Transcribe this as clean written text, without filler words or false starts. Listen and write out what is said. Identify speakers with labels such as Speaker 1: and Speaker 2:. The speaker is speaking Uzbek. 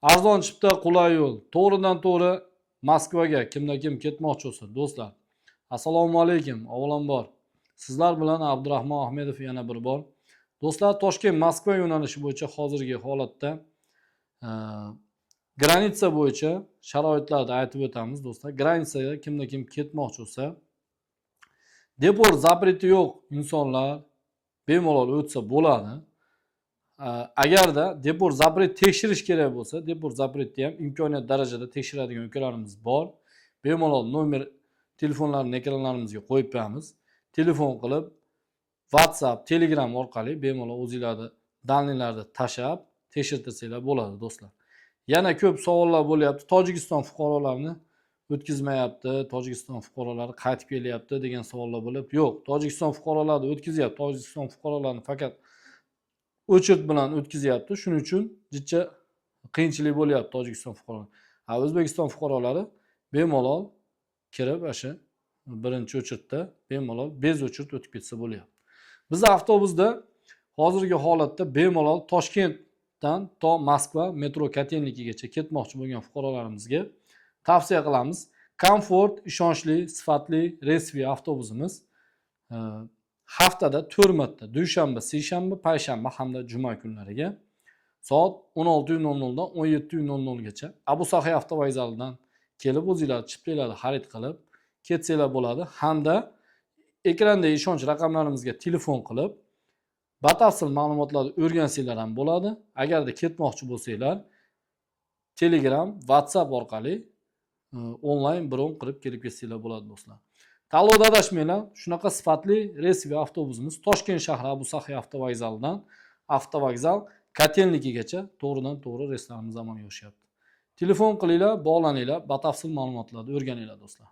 Speaker 1: Arzon chipta, qulay yo'l. To'g'ridan to'g'ri Moskvaga kimda kim ketmoqchi bo'lsa, do'stlar. Assalomu alaykum, avvalambor. Sizlar bilan Abdurahmon Ahmedov yana bir bor. Do'stlar, Toshkent Moskva yo'nalishi bo'yicha hozirgi holatda граница bo'yicha sharoitlarni aytib o'tamiz, do'stlar. Граница ga kimda kim ketmoqchi bo'lsa, deport запрет i yo'q insonlar bemalol o'tsa bo'ladi. Agarda deport запрет tekshirish kerak bo'lsa, deport запрет ni ham imkoniyat darajada tekshiradigan ukalarimiz bor. Bemalol nomer telefonlarini ekranlarimizga qo'yib qo'yamiz. Telefon qilib, WhatsApp, Telegram orqali bemalol o'zinglarni данный larni tashlab tekshirtirsanglar bo'ladi, do'stlar. Yana ko'p savollar bo'lyapti. Tojikiston fuqarolarini o'tkazmayapti, Tojikiston fuqarolari qaytib kelyapti degan savollar bo'lyapti. Yo'q, Tojikiston fuqarolarini o'tkazyapti. Tojikiston fuqarolarini faqat очередь bilan o'tkazyapti. Shuning uchun jicha qiyinchilik bo'lyapti Tojikiston fuqarolari. Ha, O'zbekiston fuqarolari bemalol kirib, o'sha birinchi очередь da bemalol без очередь o'tib ketsa bo'lyapti. Biz avtobusda hozirgi holatda bemalol Toshkentdan to Moskva metro Kotelnikigacha ketmoqchi bo'lgan fuqarolarimizga tavsiya qilamiz. Komfort, ishonchli, sifatli рейсовый avtobusimiz haftada 4 marta: dushanba, seshanba, payshanba hamda juma kunlariga soat 16:00 dan 17:00 gacha Abu Saxiy avtovokzalidan kelib, o'zinglar chiptalarni xarid qilib ketsanglar bo'ladi hamda ekrandagi ishonch raqamlarimizga telefon qilib batafsil ma'lumotlarni o'rgansanglar ham bo'ladi. Agarda ketmoqchi bo'lsanglar, Telegram, WhatsApp orqali onlayn bron qilib kelib ketsanglar bo'ladi, do'stlar. Tanlovda adashmanglar. Shunaqa sifatli рейсовый avtobusimiz Toshkent shahri Abu Saxiy avtovokzalidan avtovokzal Kotelnikigacha to'g'ridan to'g'ri reyslarimiz amalga oshyapti. Telefon qilinglar, bog'laninglar, batafsil ma'lumotlarni o'rganinglar, do'stlar.